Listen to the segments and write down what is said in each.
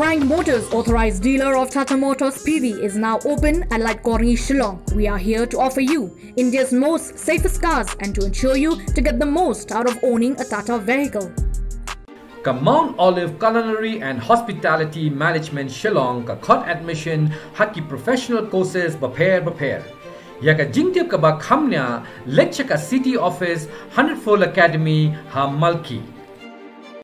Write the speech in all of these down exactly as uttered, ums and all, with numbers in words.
Prime Motors, authorized dealer of Tata Motors P V, is now open at Laitkor Ni, Shillong. We are here to offer you India's most safest cars and to ensure you to get the most out of owning a Tata vehicle. Ka Mount Olive Culinary and Hospitality Management Shillong ka khot admission ha ki professional courses bapher bapher. Ïa ka jingtip kaba kham nia, leit sha ka City Office, Hundred Fold Academy, ha Malki.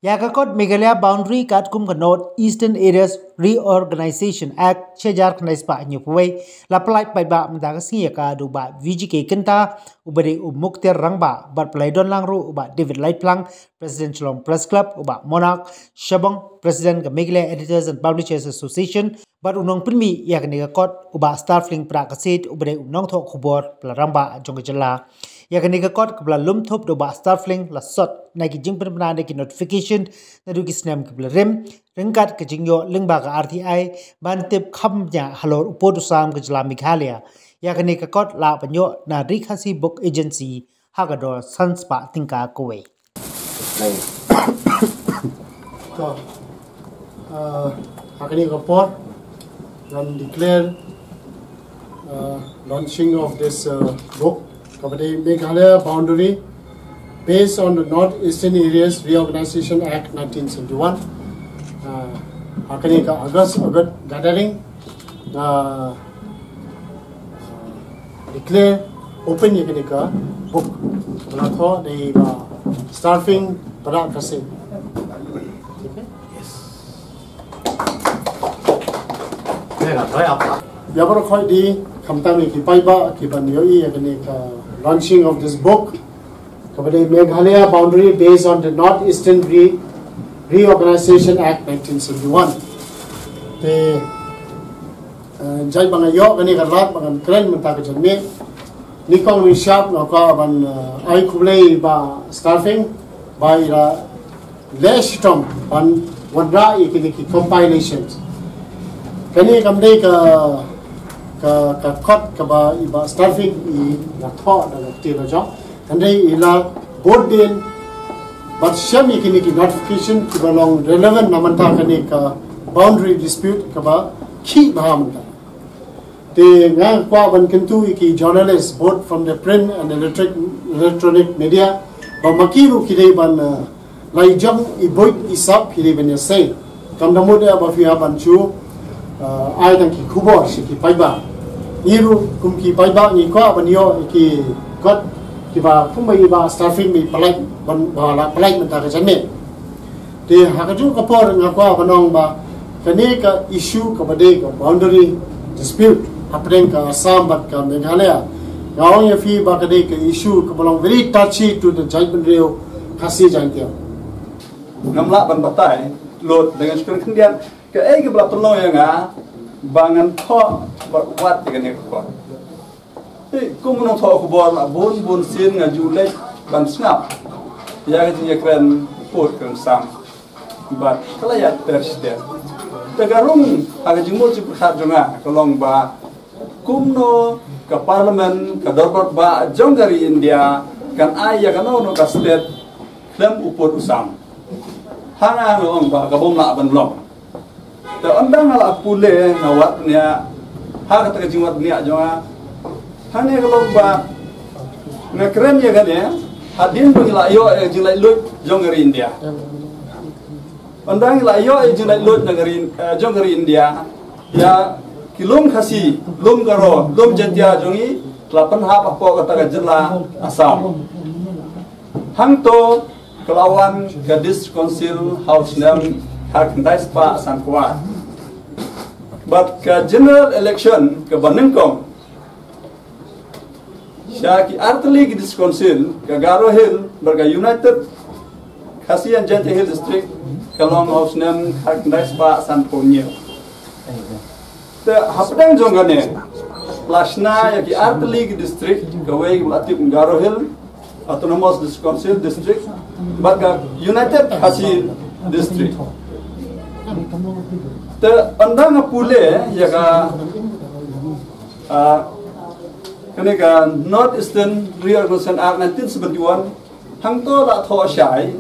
Ïa ka kot Meghalaya Boundary katkum ka North Eastern Areas Reorganization Act shi hajar khyndai spah hynñiewphew wei la pyllait paidbah mynta ka sngi ïa ka da u Bah V G K Kynta, uba dei u Mukhtar Rangbah, bad pyllait don lang ruh u Bah David Laitphlang, President Shillong Press Club, u Bah Monarch Shabong, President ka Meghalaya Editors and Publishers Association, bad u nongpynmih ïa kane ka kot u Bah Starfling Prah Kasit, uba dei u nongthoh khubor ba la rangbah jong ka jylla. Ïa kane ka kot kaba la lum thup da u Bah Starfling la sot na ki jingpynbna da ki notification naduh ki snem kiba la rim, ryngkat ka jingïoh lyngba ka R T I ban tip kham nia halor u pud u sam ka jylla Meghalaya. Ïa kane ka kot la pynïoh na Ri Khasi Book Agency ha ka dor san spah tyngka kawei. To, uh, ha kane ka por ngan declare, uh, launching of this, uh, book, kaba dei Meghalaya Boundary based on the North Eastern Areas Reorganization Act nineteen seventy-one. Uh, ha kane ka August, August gathering, uh, declare open ïa kane ka book. Ba la thoh da i Bah Starfling Prah Kasit. Ïa baroh khoit de, khamtam ïa ki paidbah kiban ïohi ïa kane ka launching of this book, kaba dei Meghalaya Boundary based on the North Eastern Re-, Reorganization Act nineteen seventy-one. Te, eh, jait ba nga ïoh kane ka lad ba ngan kren mynta ka janmiet, nyngkong nyngshap nga kwah ban, eh, ai khublei Bah Starfling ba i la leh shitom ban wanrah ïa kine ki compilations. Kane kam dei ka, ka, ka kot kaba i Bah Starfling i la thoh da la kti la jong. Hynrei i la bud dien bad shem ïa kine ki notification kiba long relevant na mynta kane ka boundary dispute kaba khih bha mynta. Te nga kwah ban kyntu ïa ki journalist, both from the print and electric, electronic media, ba ma ki ruh ki dei ban, uh, la i jong i buit i sap ki dei ban ïaseng. Kam da mut ïa ba phi hap ban shu, uh, ai tang ki khubor sha ki paidbah. Ngi ruh kum ki paidbah ngi kwah ban ïoh ïa ki kot kiba kumba i Bah Starfling ba i pyllait ban, ba la pyllait mynta ka janmiet. Te ha kajuh ka por nga kwah ban ong ba kane ka issue kaba dei ka boundary dispute hapdeng ka Assam bad ka Meghalaya, nga ong ïa phi ba ka dei ka issue kaba long very touchy to the jaitbynriew Khasi Jaintia. Ngam lah ban batai lut da ngan shu kren khyndiat kaei kaba la pynlong ïa nga ba ngan thoh bad wad ïa kane ka kot. Te kum u nongthoh khubor, bun bun sien nga ju leit ban sngap ïa ka jingïakren pud kren sam bad ka la ïaid ter shi ter. Te ka rung ha ka jingmut jingpyrkhat jong nga ka long ba kumno ka Parliament, ka Dorbar Bah jong ka ri India, kan ai ïa kano kano ka state khlem u pud u sam. Ha nga nga ong ba ka bym lah ban long. Te ynda nga la pule nga wad bniah ha kata ka jingwad bniah jong nga, hangne ka long ba nga kren ïa kane hadien ba ngi la ïoh ïa ka jinglaitluid jong ka ri India. Ynda ngi la ïoh ïa ka jinglaitluid na ka ri, eh, jong ka ri India, ïa ki lum Khasi, lum Garo, lum Jaintia jong ngi la pynhap hapoh kata ka jylla Assam. Hangto ka la wan ka District Council ha u snem khatkhyndai spah sanphew ar. Bad ka general election kaba nyngkong sha ki artylli ki District Council, ka Garo Hill bad ka United Khasi and Jaintia Hill District, ka long ha u snem khatkhyndai spah sanphew hynñiew. Te hapdeng jong kane la shna ïa ki artylli ki district, kawei kaba la tip Garo Hill Autonomous District Council District bad ka United Khasi District. Te ynda nga pule ïa ka, ah, kane ka North Eastern Reorganization Act nineteen seventy-one, hangto la thoh shai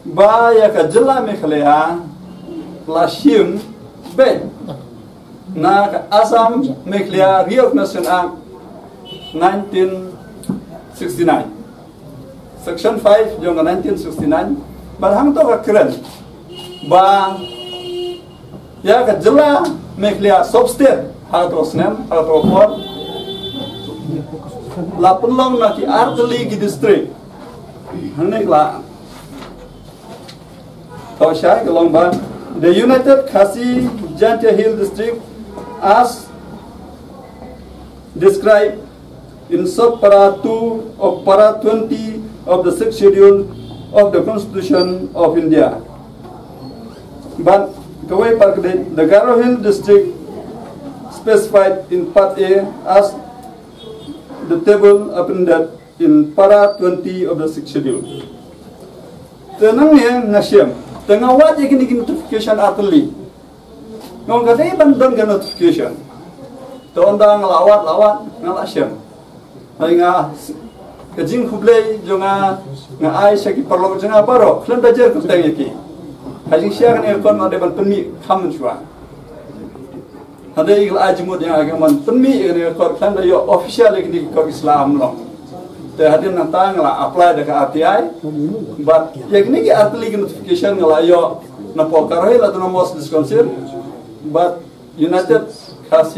ba ïa ka jylla Meghalaya la shim beit na ka Assam Meghalaya Reorganization Act nineteen sixty-nine, Section five jong ka nineteen sixty-nine. Bad hangto ka kren ba ïa ka jylla Meghalaya sub-state ha kato snem, ha kato por, la pynlong na ki artylli ki district. Hangne la to shai ka long ba the United Khasi Jaintia Hill District as described in sub para two of para twenty of the sixth schedule of the Constitution of India. But kawei pat ka dei, the Garo Hill District specified in part A as the table appended in para twenty of the sixth schedule. Te nangne nga shem, te nga wad ïa kine ki notification artylli. Nga ong ka dei ban don ka notification. Te ynda nga la wad, la wad, nga la shem. Hynrei nga, ka jingkhublei jong nga, nga ai sha ki paralok jong nga baroh, khlem da jer kyrteng ïa ki. Ha jingshisha kane ka kot nga dei ban pynmih kham mynshuwa. Hadien ka la ai jingmut ïa nga ka ban pynmih ïa kane ka kot, khlem da ïoh official ïa kine ki kot ki sla, ym long. Te hadien nangta nga la apply da ka R T I. Bad ïa kine ki artylli ki notification nga la ïoh na pdeng ka Garo Hills Autonomous District Council bad United Khasi